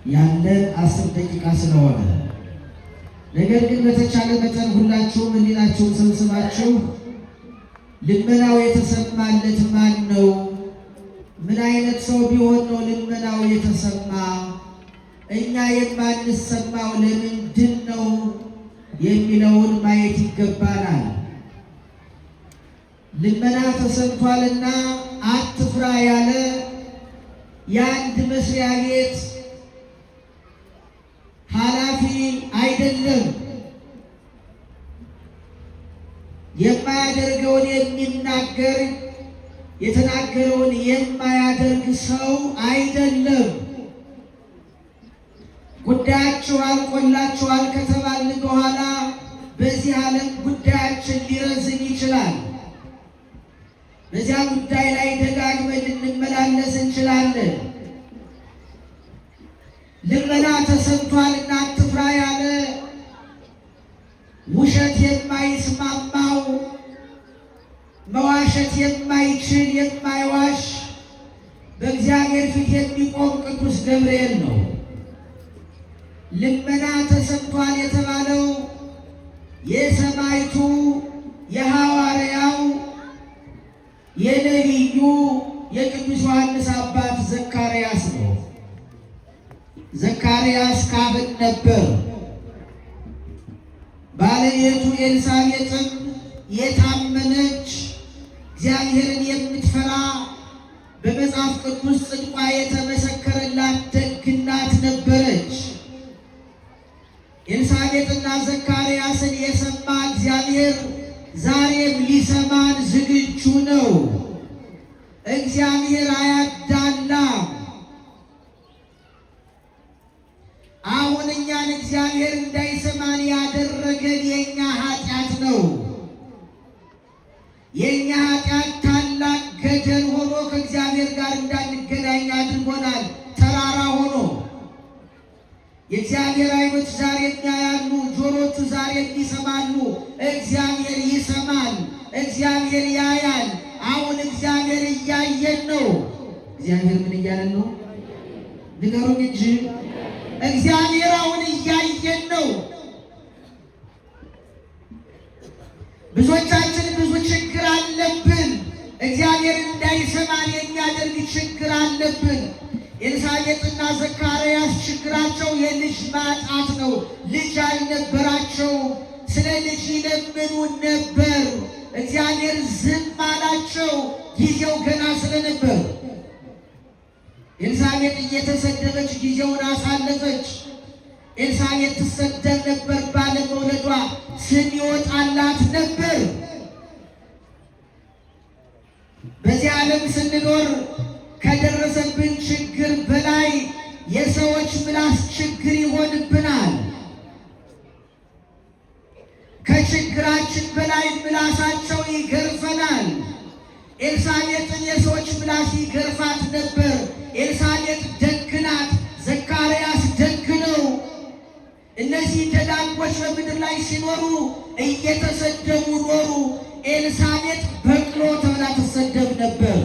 ያለን 10 ደቂቃ ስለሆነ፣ ነገር ግን በተቻለ መጠን ሁላችሁም ሕሊናችሁን ሰብስባችሁ ልመናው የተሰማለት ማን ነው? ምን አይነት ሰው ቢሆን ነው ልመናው የተሰማ? እኛ የማንሰማው ለምንድን ነው የሚለውን ማየት ይገባናል። ልመና ተሰምቷልና አትፍራ ያለ የአንድ መስሪያ ቤት ኃላፊ አይደለም። የማያደርገውን የሚናገር፣ የተናገረውን የማያደርግ ሰው አይደለም። ጉዳያችሁ አልቆላችኋል ከተባልን በኋላ በዚህ ዓለም ጉዳያችን ሊረዝም ይችላል። በዚያ ጉዳይ ላይ ደጋግመን ልንመላለስ እንችላለን። ልመና ተሰምቷልና አትፍራ ያለ ውሸት የማይስማማው፣ መዋሸት የማይችል፣ የማይዋሽ፣ በእግዚአብሔር ፊት የሚቆም ቅዱስ ገብርኤል ነው። ልመና ተሰምቷል የተባለው የሰማዕቱ፣ የሐዋርያው፣ የነቢዩ የቅዱስ ዮሐንስ አባት ዘካርያስ ነው። ዘካርያስ ካህን ነበር። ባለቤቱ ኤልሳቤጥም የታመነች፣ እግዚአብሔርን የምትፈራ፣ በመጽሐፍ ቅዱስ ጽድቋ የተመሰከረላት ደግ እናት ነበረች። ኤልሳቤጥና ዘካርያስን የሰማ እግዚአብሔር ዛሬም ሊሰማን ዝግጁ ነው። እግዚአብሔር አያዳላም። አሁን እኛን እግዚአብሔር እንዳይሰማን ያደረገን የእኛ ኃጢአት ነው። የእኛ ኃጢአት ታላቅ ገደል ሆኖ ከእግዚአብሔር ጋር እንዳንገናኝ አድርጎናል። ተራራ ሆኖ የእግዚአብሔር ዓይኖች ዛሬም ያያሉ፣ ጆሮቹ ዛሬም ይሰማሉ። እግዚአብሔር ይሰማል፣ እግዚአብሔር ያያል። አሁን እግዚአብሔር እያየን ነው። እግዚአብሔር ምን እያለን ነው? ንገሩኝ እንጂ። እግዚአብሔር አሁን እያየን ነው። ብዙዎቻችን ብዙ ችግር አለብን። እግዚአብሔር እንዳይሰማን የሚያደርግ ችግር አለብን። ኤልሳቤጥና ዘካርያስ ችግራቸው የልጅ ማጣት ነው። ልጅ አልነበራቸው። ስለ ልጅ ይለምኑ ነበር። እግዚአብሔር ዝም አላቸው፣ ጊዜው ገና ስለነበር። ኤልሳቤጥ እየተሰደበች ጊዜውን አሳለፈች። ኤልሳቤጥ ትሰደብ ነበር፣ ባለመውለዷ ስም ይወጣላት ነበር። በዚህ ዓለም ስንኖር ከደረሰብን ችግር በላይ የሰዎች ምላስ ችግር ይሆንብናል። ከችግራችን በላይ ምላሳቸው ይገርፈናል። ኤልሳቤጥን የሰዎች ምላስ ይገርፋት ነበር። ኤልሳቤጥ ደግ ናት፣ ዘካርያስ ደግ ነው። እነዚህ ደጋጎች በምድር ላይ ሲኖሩ እየተሰደቡ ኖሩ። ኤልሳቤጥ በቅሎ ተብላ ትሰደብ ነበር።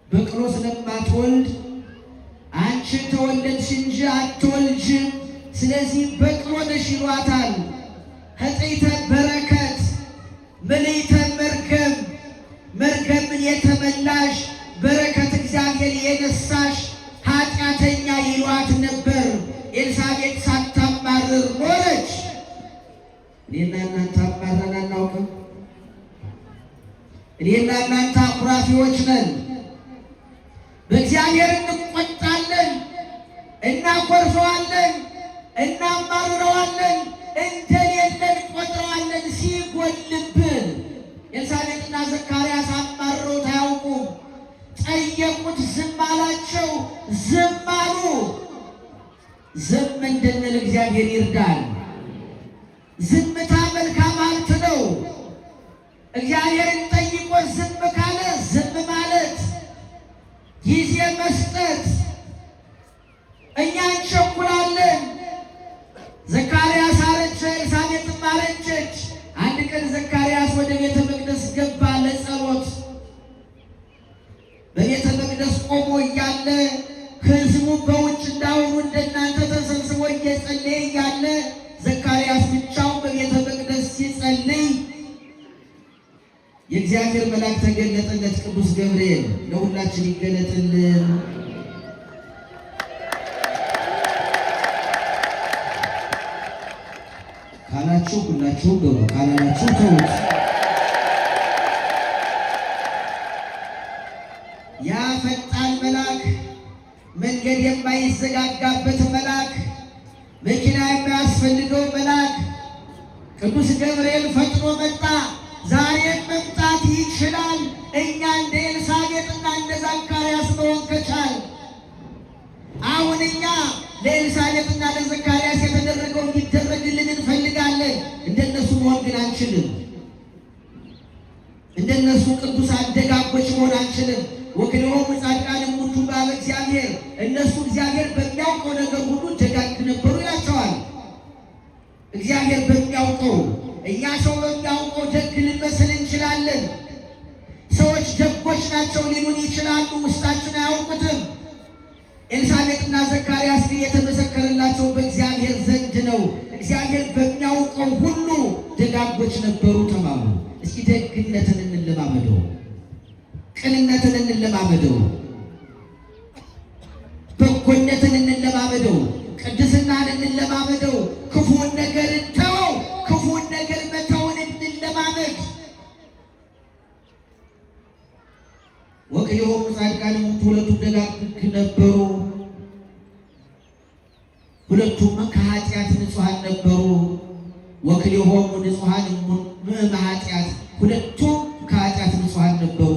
በቅሎ ስለማትወልድ አንቺ ተወለድሽ እንጂ አትወልጅም፣ ስለዚህ በቅሎ ነሽ ይሏታል። ሕፅይተ በረከት ምልዕተ መርገም፣ መርገምን የተመላሽ፣ በረከት እግዚአብሔር የነሳሽ፣ ኃጢአተኛ ይሏት ነበር። ኤልሳቤጥ ሳታማርር ኖረች። እኔና እናንተ አማረን አናውቅም። እኔና እናንተ አኩራፊዎች ነን። በእግዚአብሔር እንቆጣለን፣ እናኮርፈዋለን፣ እናማርረዋለን፣ እንደሌለን እንቆጥረዋለን ሲጎልብን። ኤልሳቤጥና ዘካርያስ አማርረውት አያውቁም። ጠየቁት፣ ዝም አላቸው። ዝም አሉ። ዝም እንድንል እግዚአብሔር ይርዳል። ዝምታ መልካም ሀብት ነው። እግዚአብሔርን ጠይቆ ዝም ካለ ዝም ማለት፣ ጊዜ መስጠት። እኛ እንቸኩላለን። ዘካርያስ አረጀ፣ ኤልሳቤጥም አረጀች። አንድ ቀን ዘካርያስ ወደ ቤተ መቅደስ ገባ ለጸሎት። በቤተ መቅደስ ቆሞ እያለ ሕዝቡ በውጭ እንዳሁኑ የእግዚአብሔር መልአክ ተገለጠለት። ቅዱስ ገብርኤል ለሁላችን ይገለጥልን። ካላችሁ ሁላችሁ ገቡ፣ ካላላችሁ ተውት። ያ ፈጣን መልአክ፣ መንገድ የማይዘጋጋበት መልአክ፣ መኪና የማያስፈልገው መልአክ ቅዱስ ገብርኤል ፈጥኖ መጣ። ዛሬም መምጣት ይችላል። እኛ እንደ ኤልሳቤጥና እንደ ዘካርያስ መሆን ከቻል አሁን እኛ ለኤልሳቤጥና ለዘካርያስ የተደረገው እንዲደረግልን እንፈልጋለን። እንደነሱ መሆን ግን አንችልም። እንደነሱ ቅዱሳን ደጋጎች መሆን አንችልም። ወክልሆሙ ጻድቃን እሙንቱ በኀበ እግዚአብሔር፣ እነሱ እግዚአብሔር በሚያውቀው ነገር ሁሉ ደጋግ ነበሩ ይላቸዋል። እግዚአብሔር በሚያውቀው እኛ ሰው በሚያውቀው ደግ ልንመስል እንችላለን። ሰዎች ደጎች ናቸው ሊሉን ይችላሉ፣ ውስጣችን አያውቁትም። ኤልሳቤጥና ዘካርያስ ግን የተመሰከረላቸው በእግዚአብሔር ዘንድ ነው። እግዚአብሔር በሚያውቀው ሁሉ ደጋጎች ነበሩ ተባሉ። እስኪ ደግነትን እንለማመደው፣ ቅንነትን እንለማመደው፣ በጎነትን እንለማመደው፣ ቅድስናን እንለማመደው፣ ክፉን ነገር እንተወው፣ ክፉን ነገር መተውን እንለማመድ። ወክልኤሆሙ ጻድቃን ሁለቱም ደጋግ ነበሩ፣ ሁለቱም ከኃጢአት ንጹሐን ነበሩ። ወክልኤሆሙ ንጹሐን እምኃጢአት፣ ሁለቱም ከኃጢአት ንጹሐን ነበሩ።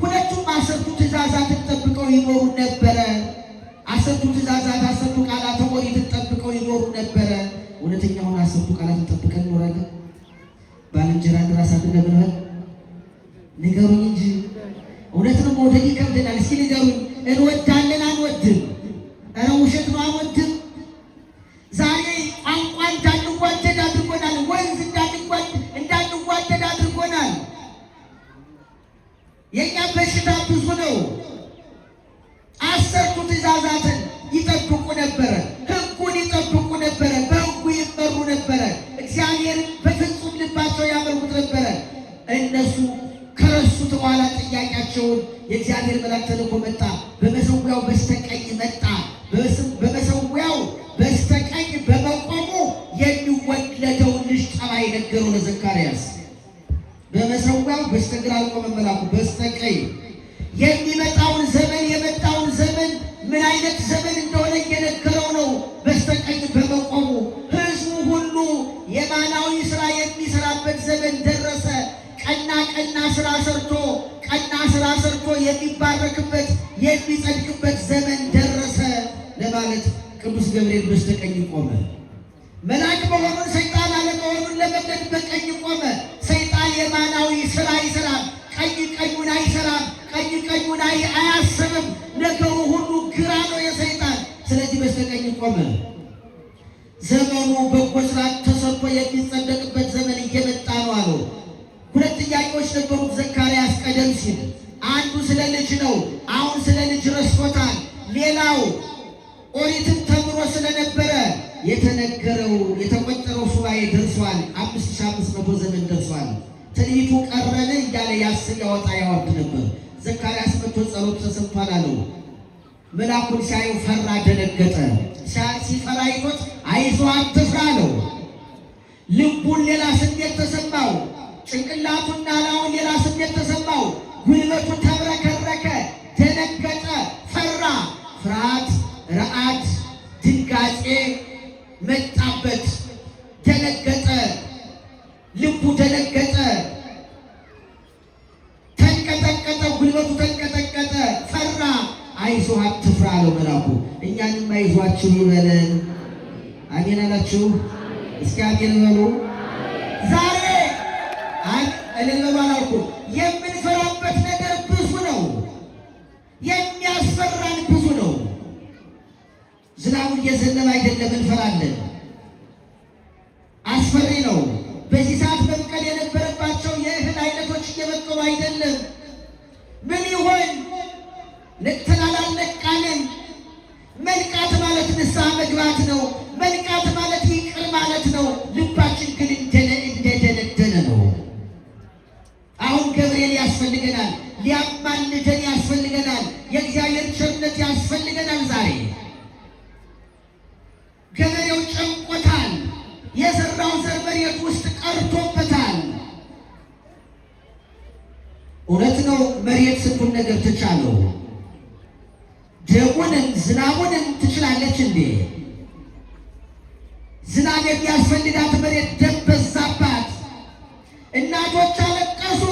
ሁለቱም አስርቱ ትእዛዛትን ጠብቀው ይኖሩ ነበረ። አስርቱ ትእዛዛት አስርቱ ቃላተ ኦሪትን ጠብቀው ይኖሩ ነበረ። እውነተኛውን አስርቱ ቃላትን ጠብቀን እንኖራለን። ባልንጀራን ራስ አድርገን ብንበል ንገሩኝ እንጂ እውነት ነው። መውደድ ይከብደናል። እስኪ ንገሩኝ፣ እንወዳለን አንወድም? ኧረ ውሸት ነው፣ አንወድም። ዛሬ ቋንቋ እንዳንዋደድ አድርጎናል። ወንዝ እንዳንዋደድ አድርጎናል። የእኛ በሽታ ብዙ ነው። አስርቱ ትእዛዛትን ይጠብቁ ነበረ። ሕጉን ይጠብቁ ነበረ። በሕጉ ይመሩ ነበረ። እግዚአብሔርን በፍጹም ልባቸው ያመልኩት ነበረ። እነሱ ከረሱት በኋላ ጥያቄያቸውን የእግዚአብሔር መልአክ ተልኮ መጣ። በመሰዊያው በስተቀኝ መጣ። በመሰዊያው በስተቀኝ በመቆሙ የሚወለደውን ልጅ ጠባይ ነገረው ለዘካርያስ። በመሰዊያው በስተግራ አልቆመም መልአኩ፣ በስተቀኝ የሚመጣውን ዘመን የመጣውን ዘመን ምን አይነት ዘመን እንደሆነ እየነገረው ነው። በስተቀኝ በመቆሙ ሕዝቡ ሁሉ የማናዊ ስራ የሚሰራበት ዘመን ደረሰ። ቀና ቀና ስራ ሰርቶ ቀና ስራ ሰርቶ የሚባረክበት የሚጸድቅበት ዘመን ደረሰ ለማለት ቅዱስ ገብርኤል በስተቀኝ ቆመ። መልአክ መሆኑን ሰይጣን አለመሆኑን ለመግለጥ በቀኝ ቆመ። ሰይጣን የማናዊ ስራ ይሰራል። ቀኝ ቀኙን አይሰራም። ቀኝ ቀኙን አያስብም። ነገሩ ሁሉ ግራ ነው የሰይጣን። ስለዚህ በስተቀኝ ቆመ። ዘመኑ በጎ ስራ ተሰርቶ የሚጸደቅበት ዘመን እየመጣ ነው አለው። ሁለት ጥያቄዎች ነበሩት ዘካርያስ ቀደም ሲል። አንዱ ስለ ልጅ ነው። አሁን ስለ ልጅ ረስቶታል። ሌላው ኦሪትን ተምሮ ስለነበረ የተነገረው የተቆጠረው ሱባኤ ደርሷል። 5500 ዘመን ደርሷል። ትንቢቱ ቀረን እያለ ያስብ ያወጣ ያወርድ ነበር። ዘካርያስ መጥቶ ጸሎቱ ተሰምቷል አለው። መልአኩን ሲያየው ፈራ፣ ደነገጠ። ሲፈራ አይቶት አይዞህ አትፍራ አለው። ልቡን ሌላ ስሜት ተሰማው። ጭንቅላቱና ላውን ሌላ ስሜት ተሰማው። ጉልበቱ ተብረከረከ፣ ደነገጠ፣ ፈራ። ፍርሃት፣ ረአድ፣ ድንጋጼ መጣበት። ደነገጠ፣ ልቡ ደነገጠ፣ ተንቀጠቀጠ፣ ጉልበቱ ተንቀጠቀጠ፣ ፈራ። አይዞህ አትፍራ አለው መልአኩ። እኛንም አይዟችሁ ይበለን። አሜን አላችሁ? እስኪ አሜን በሉ። ዛሬ እልል በሉ አላልኩም። የምንፈራበት ነገር ብዙ ነው። የሚያስፈራን ብዙ ነው። ዝናቡ እየዘነበ አይደለም፣ እንፈራለን። አስፈሪ ነው። በዚህ ሰዓት መብቀል የነበረባቸው የእህል አይነቶች እየበቀሉ አይደለም። ምን ይሆን? ነቅተናል፣ አልነቃንም። መንቃት ማለት ንስሐ መግባት ነው። መንቃት ማለት ይቅር ማለት ነው። ልባችን ግን እንደደነደነ ነው። አሁን ገብርኤል ያስ አለው። ደሙንም ዝናቡንም ትችላለች እንዴ? ዝናብ የሚያስፈልጋት መሬት ደም በዛባት። እናቶች አለቀሱ።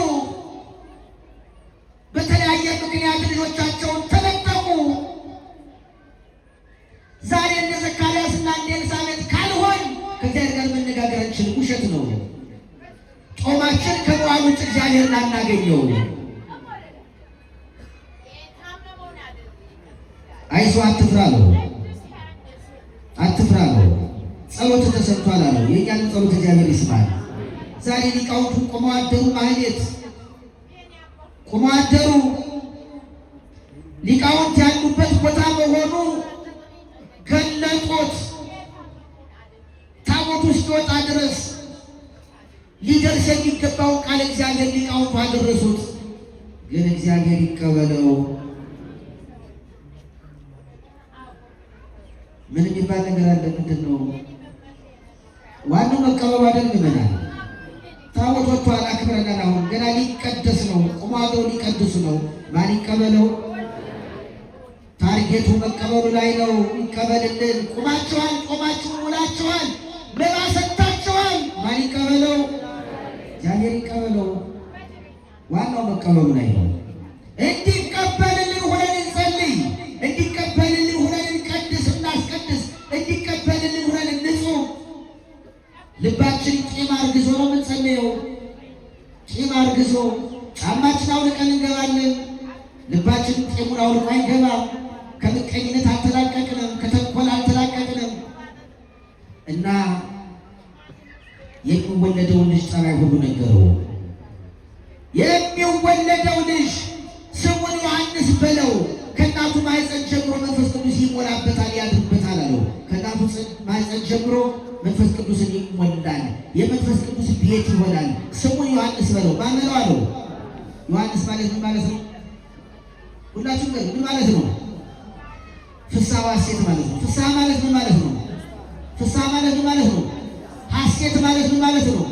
በተለያየ ምክንያት ልጆቻቸውን ተነጠቁ። ዛሬ እንደ ዘካርያስና እንደ ኤልሳቤጥ ካልሆን ከእግዚአብሔር ጋር መነጋገር አንችልም። ውሸት ነው። ጾማችን ከመዋል ውጭ እግዚአብሔርን አናገኘው። አይዞህ አትፍራ አለው። አትፍራ አለው። ጸሎት ተሰምቷል አለው። የእኛንም ጸሎት እግዚአብሔር ይስማል። ዛሬ ሊቃውንቱ ቆመው አደሩ። ማህሌት ቆመው አደሩ። ሊቃውንት ያሉበት ቦታ መሆኑ ገለጦት። ታቦቱ እስኪወጣ ድረስ ሊደርስ የሚገባውን ቃል እግዚአብሔር ሊቃውንቱ አደረሱት። ግን እግዚአብሔር ይቀበለው። ምን የሚባል ነገር አለ? ምንድን ነው ዋናው? መቀበሉ አይደል? ምዕመናን ታቦት ወጥቷል፣ አክብረናል። አሁን ገና ሊቀደስ ነው። ቆሞ አድረው ሊቀድሱ ነው። ማን ይቀበለው? target ኡ መቀበሉ ላይ ነው። ይቀበልልን። ቁማችኋል፣ ቆማችሁ ውላችኋል፣ መባ ሰጥታችኋል። ማን ይቀበለው? እግዚአብሔር ይቀበለው። ዋናው መቀበሉ ላይ ነው። እንዲቀበልልን ሁነን እንጸልይ። እንዲቀበልልን ሁነን እንቀድስ፣ እናስቀድስ። እንዲቀበልልን ሁነን እንጹም። ልባችን ቂም አርግዞ ነው የምንጸልየው። ቂም አርግዞ ጫማችን አውልቀን እንገባለን። ልባችን ቂሙን አውልቆ አይገባም። ከምቀኝነት አልተላቀቅንም፣ ከተንኮል አልተላቀቅንም። እና የሚወለደውን ልጅ ጠባይ ሁሉ ነገረው። የሚወለደው ልጅ ስሙን ዮሐንስ በለው፣ ከእናቱ ማኅፀን ጀምሮ መንፈስ ቅዱስ ይሞላበታል፣ ያድርበታል አለው። ከእናቱ ማኅፀን ጀምሮ መንፈስ ቅዱስን ይሞላል፣ የመንፈስ ቅዱስ ቤት ይሆናል። ስሙን ዮሐንስ በለው። ማን በለው አለው? ዮሐንስ ማለት ምን ማለት ነው? ሁላችሁም ምን ማለት ነው? ፍስሐ ሐሴት ማለት ነው። ፍስሐ ማለት ምን ማለት ነው? ፍስሐ ማለት ምን ማለት ነው? ሐሴት ማለት ምን ማለት ነው?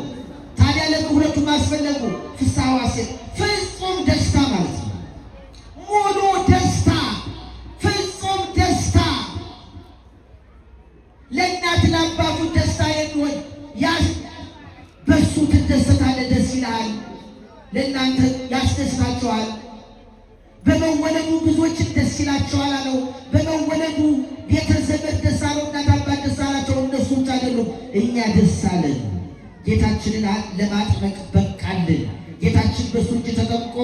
ታዲያ ለምን ሁለቱም አስፈለጉ? ፍስሐ ሐሴት ፍጹም ደስታ ማለት ነው። ሙሉ ደስታ፣ ፍጹም ደስታ፣ ለእናት ለአባቱ ደስታ የሚሆን ያ በሱ ትደሰታለህ፣ ደስ ይልሃል፣ ለእናንተ ያስደስታቸዋል። በመወለዱ ብዙዎችን ደስ ይላቸዋል አለው። በመወለዱ ቤተ ዘመድ ደስ አለው፣ እናት አባት ደስ አላቸው። እነሱ ብቻ አይደሉም፣ እኛ ደስ አለን። ጌታችንን ለማጥመቅ በቃልን። ጌታችን በሱ እጅ ተጠምቆ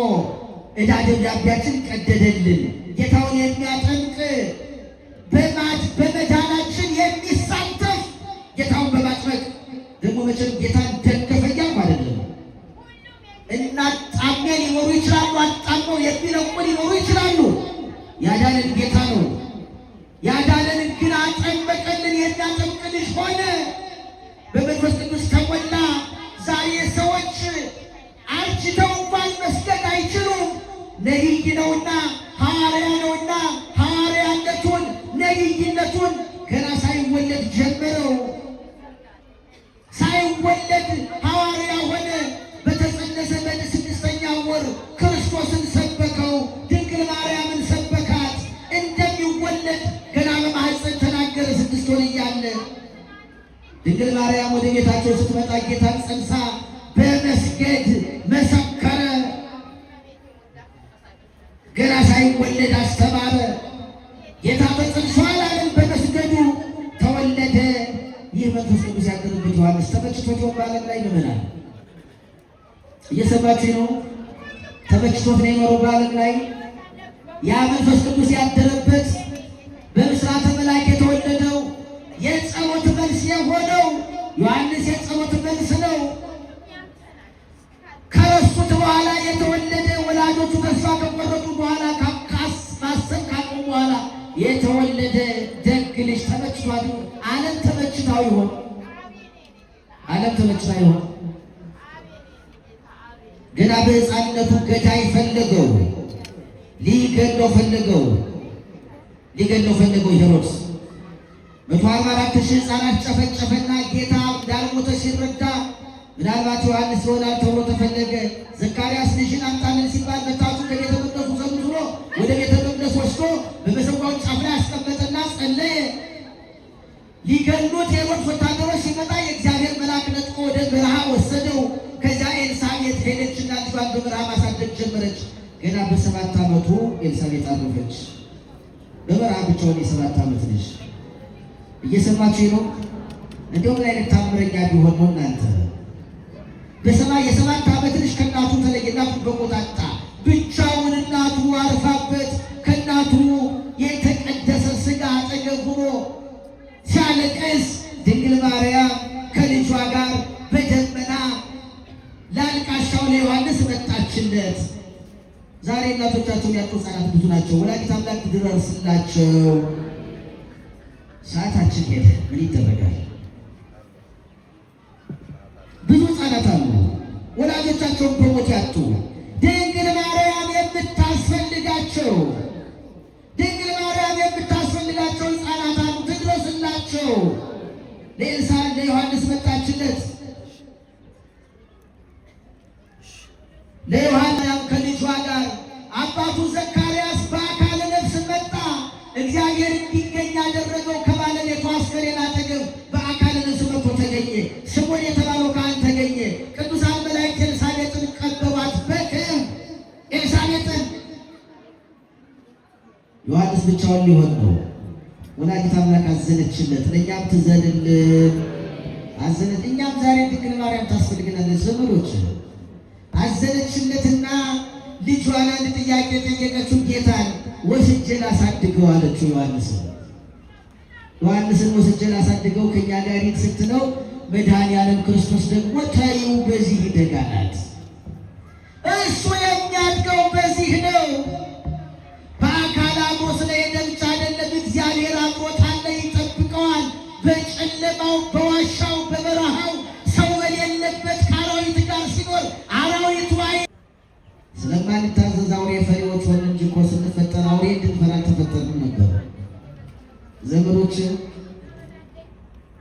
ዕዳ ደብዳቤያችን ቀደደልን። ጌታውን የሚያጠምቅ በመዳናችን የሚሳተፍ ጌታውን በማጥመቅ ደግሞ መቼም ጌታን ደገፈ እያልኩ አይደለም። እናጣሚያ ሊኖሩ ይችላሉ። አጣመው የሚለቁ ሊኖሩ ይችላሉ። ያዳነን ጌታ ነው። ያዳነን ግን አጠመቀልን። የሚያጠምቅ ልጅ ሆነ፣ በመንፈስ ቅዱስ ተሞላ። ዛሬ ሰዎች አርጅተው እንኳን መስገድ አይችሉም። ነቢይ ነውና ሐዋርያ ነውና ሐዋርያነቱን ነቢይነቱን ገና ሳይወለድ ጀመረው። ሳይወለድ ሐዋርያ ሆነ። በተጸነሰ በስድስተኛ ወር ክርስቶስን ሰበከው። ድንግል ማርያምን ሰበካት። እንደሚወለድ ገና በማኅፀን ተናገረ። 6 ወር እያለ ድንግል ማርያም ወደ ጌታቸው ስትመጣ ጌታን ጸንሳ በመስገድ መሰከረ። ገና ሳይወለድ አስተማረ። ጌታ ተጸንሷል አለን። በመስገዱ ተወለደ። ይህ መንፈስ ቅዱስ ያደረበት ዮሐንስ ተመችቶት ይሆን በዓለም ላይ? ምዕመናን እየሰማችሁ ነው። ተመችቶት ነው የኖረው በዓለም ላይ። ያ መንፈስ ቅዱስ ያደረበት በብስራተ መልአክ የተወለደው የጸሎት መልስ የሆነው ዮሐንስ የጸሎት መልስ ነው። ከረሱት በኋላ የተወለደ ወላጆቹ ተስፋ ከቆረጡ በኋላ ማሰብ ካቆሙ በኋላ የተወለደ ደግ ልጅ ተመችቷል። ዓለም ተመችታው ይሆን? ዓለም ተመችታ ይሆን? ገና በሕፃንነቱ ገዳይ ፈለገው፣ ሊገለው ፈለገው፣ ሊገለው ፈለገው ሄሮድስ። 144,000 ሕፃናት ጨፈጨፈና ጌታ እንዳልሞተ ሲረዳ ምናልባት ዮሐንስ ይሆናል ተብሎ ተፈለገ። ዘካርያስ ልጅን አምጣልን ሲባል መታችሁ ከቤተ መቅደሱ ሰሙት ብሎ ወደ በመሰዊያው ጫፍ ላይ አስቀመጠና ጸለየ። ሊገሉት የሄሮድስ ወታደሮች ሲመጣ የእግዚአብሔር መልአክ ነጥቆ ወደ በረሃ ወሰደው። ከዚያ ኤልሳቤጥ ሄደችና ልጇን በበረሃ ማሳደግ ጀመረች። ገና በ7 ዓመቱ ኤልሳቤጥ አረፈች። በበረሃ ብቻውን የ7 ዓመት ልጅ፣ እየሰማችሁ ነው። እንደው ምን አይነት ታምረኛ ቢሆን ነው እናንተ? በሰማይ የ7 ዓመት ልጅ ከእናቱ ተለየ። እናቱን በሞት አጣ። ብቻውን እናቱ አርፋበት ከእናቱ የተቀደሰ ስጋ አጠገብ ሆኖ ሲያለቅስ ድንግል ማርያም ከልጇ ጋር በደመና ለአልቃሻው ለዮሐንስ መጣችለት። ዛሬ እናቶቻቸውን ያጡ ሕፃናት ብዙ ናቸው። ወላዲተ አምላክ ትድረስላቸው። ሰዓታችን ሄደ። ምን ይደረጋል? ብዙ ሕፃናት አሉ ወላጆቻቸውን በሞት ያጡ፣ ድንግል ማርያም የምታስፈልጋቸው፣ ድንግል ማርያም የምታስፈልጋቸው ሕፃናት አሉ። ትድረስላቸው። ለኤልሳ ለዮሐንስ መጣችለት። ለዮሐንስ ከልጇ ጋር አባቱ ዘካርያስ በአካለ ነፍስ መጣ። እግዚአብሔር እንዲገኝ ያደረገው ከባለቤቱ አስከሬን አጠገብ በአካለ ነፍስ መጥቶ ተገኘ። ስምዖን የተባለው ካህን ተገኘ። ቅዱሳን መላእክት ኤልሳቤጥን ቀበቧት በክብ ኤልሳቤጥን። ዮሐንስ ብቻውን ሊሆን ነው። ወላዲተ አምላክ አዘነችለት፣ ለእኛም ትዘንልን። አዘነች። እኛም ዛሬ ድንግል ማርያም ታስፈልገናለች ዘመዶች። አዘነችለትና ልጇን አንድ ጥያቄ ጠየቀችው። ጌታን ወስጄ ላሳድገው አለችው። ዮሐንስን ዮሐንስን ወስጄ ላሳድገው ከእኛ ጋር ሂድ ስትለው መድኃኔዓለም ክርስቶስ ደግሞ ተይው በዚህ ይደግ አላት። እሱ የሚያድገው በዚህ ነው። በአካል አብሮ ስለሄደ ብቻ አይደለም። እግዚአብሔር አብሮት አለ፣ ይጠብቀዋል። በጨለማው በዋሻው በበረሃው ሰው በሌለበት ከአራዊት ጋር ሲኖር አራዊቱ አይ ስለማንታዘዝ አውሬ ፈሪዎች ሆንን እንጂ እኮ ስንፈጠር አውሬ እንድንፈራ አልተፈጠርንም ነበር። ዘመዶች፣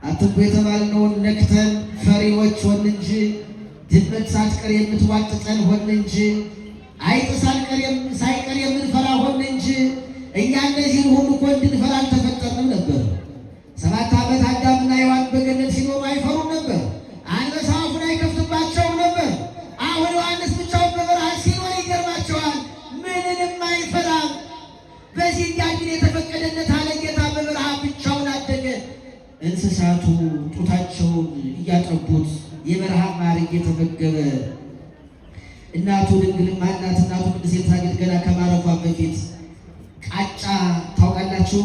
አትንኩ የተባልነውን ነክተን ፈሪዎች ሆንን እንጂ፣ ድመት ሳትቀር የምትዋጥጠን ሆንን እንጂ፣ አይጥ ሳይቀር የምንፈራ ሆንን እንጂ እኛ እነዚህን ሁሉ እኮ እንድንፈራ አልተፈጠርንም ነበር። 7 ዓመት አዳምና ሔዋን በገነት ሲኖሩ አይፈሩም ነበር። አንበሳ አፉን አይከፍትባቸውም ነበር። አሁን ዮሐንስ ብቻውን በበረሃ ሲኖር ይገርማቸዋል። ምንንም አይፈራም። በዚህ እንዲያድግ የተፈቀደለት አለ ጌታ። በበረሃ ብቻውን አደገ። እንስሳቱ ጡታቸውን እያጠቡት የበረሃ ማር እየተመገበ፣ እናቱ ድንግል ማናት? እናቱ ቅድስት ኤልሳቤጥ ገና ከማረፏ በፊት ቃጫ ታውቃላችሁ?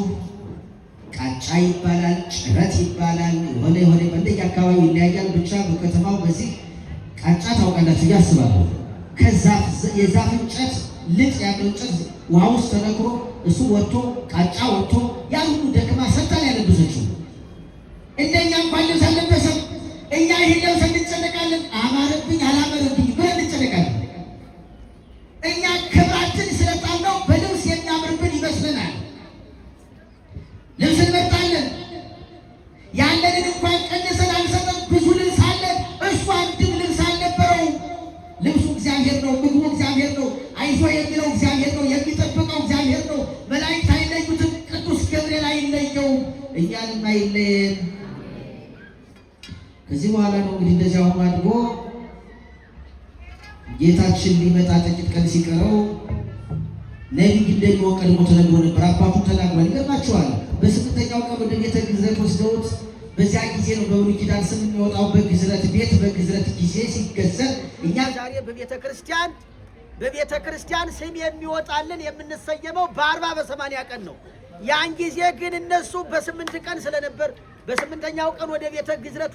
ቃጫ ይባላል፣ ጭረት ይባላል። የሆነ የሆነ እንደየ አካባቢው ይለያያል። ብቻ በከተማው በዚህ ቃጫ ታውቃላችሁ እያስባለሁ። ከዛፍ የዛፍ እንጨት ልጥ ያለው እንጨት ውሃ ውስጥ ተነክሮ እሱ ወጥቶ ቃጫ ወጥቶ ያን ሁሉ ደክማ ሰርታን ያለበሰችው። እንደኛ እንኳን ልብስ አልለበሰም። እኛ ይህን ለብሰን እንጨነቃለን። አማረብኝ አላመረብኝ ብለን እንጨነቃለን። እኛ ክብራችን ስለጣልነው በልብስ የሚያምርብን ይመስለናል። ልብስ እንመርጣለን። ያለንን እንኳን ቀንሰን አንሰጥም። ብዙ ልብስ አለን። እሱ አንድም ልብስ አልነበረውም። ልብሱ እግዚአብሔር ነው። ምግቡ እግዚአብሔር ነው። አይዞ የሚለው እግዚአብሔር ነው። የሚጠብቀው እግዚአብሔር ነው። መላእክት አይለዩትም። ቅዱስ ገብርኤል አይለየውም። እኛንም አይለየን። ከዚህ በኋላ ነው እንግዲህ እንደዚያ ሆኖ አድጎ ጌታችን ሊመጣ ጥቂት ቀን ሲቀረው ነቢይ እንደሚሆን ቀድሞ ተነግሮ ነበር። አባቱ ተናግሯል። ይገርማችኋል። በስምንተኛው ቀን ወደ ቤተ ግዝረት ወስደውት በዚያ ጊዜ ነው በብሉይ ኪዳን ስም የሚወጣው በግዝረት ቤት በግዝረት ጊዜ ሲገዘር። እኛ ዛሬ በቤተ ክርስቲያን ስም የሚወጣልን የምንሰየመው በ40 በ80 ቀን ነው። ያን ጊዜ ግን እነሱ በ8 ቀን ስለነበር በስምንተኛው ቀን ወደ ቤተ ግዝረት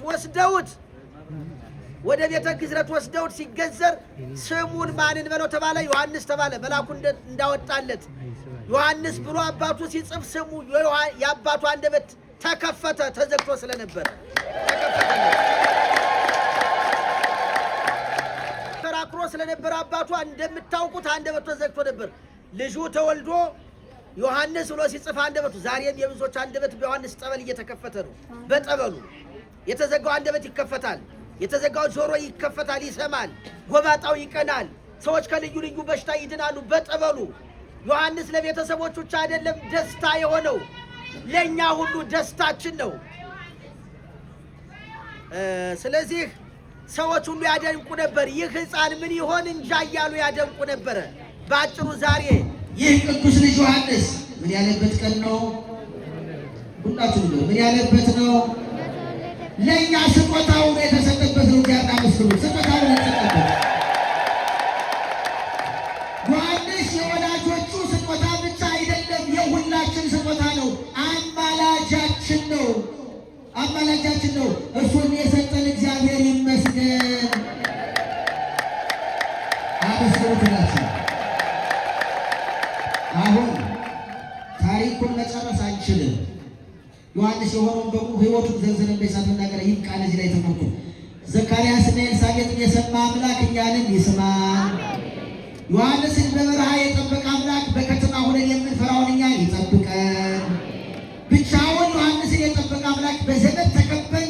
ወስደውት ሲገዘር ስሙን ማንን በለው ተባለ? ዮሐንስ ተባለ። መልአኩ እንዳወጣለት ዮሐንስ ብሎ አባቱ ሲጽፍ ስሙ የአባቱ አንደበት ተከፈተ፣ ተዘግቶ ስለነበረ ተከፈተለት። ተከራክሮ ስለነበረ አባቷ እንደምታውቁት አንደበቱ ተዘግቶ ነበር። ልጁ ተወልዶ ዮሐንስ ብሎ ሲጽፍ አንደበቱ፣ ዛሬም የብዙዎች አንደበት በዮሐንስ ጸበል እየተከፈተ ነው። በጠበሉ የተዘጋው አንደበት ይከፈታል። የተዘጋው ጆሮ ይከፈታል፣ ይሰማል። ጎባጣው ይቀናል። ሰዎች ከልዩ ልዩ በሽታ ይድናሉ በጠበሉ። ዮሐንስ ለቤተሰቦቹ ብቻ አይደለም ደስታ የሆነው፣ ለእኛ ሁሉ ደስታችን ነው። ስለዚህ ሰዎች ሁሉ ያደንቁ ነበር። ይህ ሕፃን ምን ይሆን እንጃ እያሉ ያደንቁ ነበረ። በአጭሩ ዛሬ ይህ ቅዱስ ልጅ ዮሐንስ ምን ያለበት ቀን ነው? ሁላችሁ ምን ያለበት ነው? ለእኛ ስጦታው የተሰጠበት ነው። እግዚአብሔር አመስግኑ። ስጦታው የተሰጠበት ዮሐንስ የወላጆቹ ስጦታ ብቻ አይደለም፣ የሁላችን ስጦታ ነው። አማላጃችን ነው። አማላጃችን ነው። እርሱን የሰጠን እግዚአብሔር ይመስገን። አመስግኑት ሁላችሁ። አሁን ታሪኩን መጨረስ አንችልም። ዮሐንስ የሆነውን በሙሉ ሕይወቱን ዘርዝረን በሳት መናገር ይብቃን። እዚህ ላይ ተመርኩ። ዘካርያስና ኤልሳቤጥን የሰማ አምላክ እኛንም ይስማን። ዮሐንስን በበረሃ የጠበቀ አምላክ በከተማ ሆነን የምንፈራውን እኛን ይጠብቀን። ብቻውን ዮሐንስን የጠበቀ አምላክ በዘመን ተከበን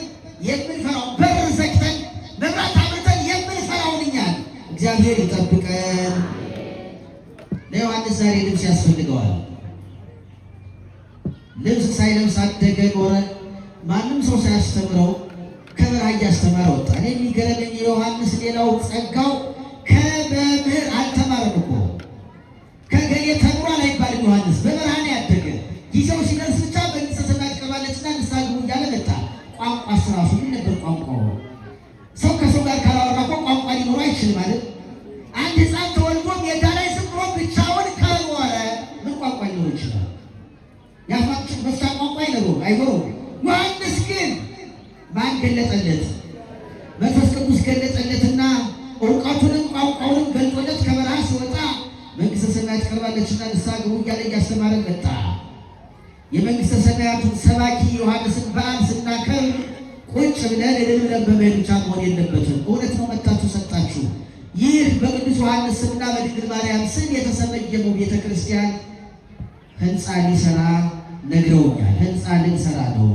የምንፈራውን በር ዘግተን መብራት አብርተን የምንፈራውን እኛን እግዚአብሔር ይጠብቀን። ለዮሐንስ ዛሬ ልብስ ያስፈልገዋል። ልብስ ሳይለብስ አደገ ኖረ። ማንም ሰው ሳያስተምረው ከበረሃ እያስተማረ ወጣ። እኔ የሚገርመኝ የዮሐንስ ሌላው ጸጋው ከመምህር አልተማረም እኮ፣ ከገሌ ተምሯል አይባልም። ዮሐንስ በበረሃ ነው ያደገ። ጊዜው ሲደርስ ብቻ መንግሥተ ሰማያት ቀርባለችና ንስሐ ግቡ እያለ መጣ። ቋንቋ እራሱ ምን ነበር ቋንቋው? ሰው ከሰው ጋር ካላወራ እኮ ቋንቋ ሊኖረው አይችልም ማለት። አንድ ሕፃን ተወልዶ ሜዳ ላይ ዝም ብሎ ብቻውን ከኖረ ምን ቋንቋ ሊኖረው ይችላል? የአፍ መፍቻ ቋንቋ አይኖረውም አይኖረውም። ዮሐንስ ግን ማን ገለጠለት? መንፈስ ቅዱስ ገለጠለትና እውቀቱንም ቋንቋውንም ገልጦለት ከበረሃ ሲወጣ መንግሥተ ሰማያት ቀርባለችና ንስሐ ግቡ እያለ እያስተማረ መጣ። የመንግሥተ ሰማያቱን ሰባኪ ዮሐንስን በዓል ስናከብር ቁጭ ብለን እልል ብለን በመሄድ ብቻ መሆን የለበትም። እውነት ነው፣ መታችሁ ሰጣችሁ። ይህ በቅዱስ ዮሐንስ ስምና በድንግል ማርያም ስም የተሰየመው ቤተ ክርስቲያን ሕንፃ ሊሰራ ነግረውኛል። ሕንፃ ልንሰራ ነው።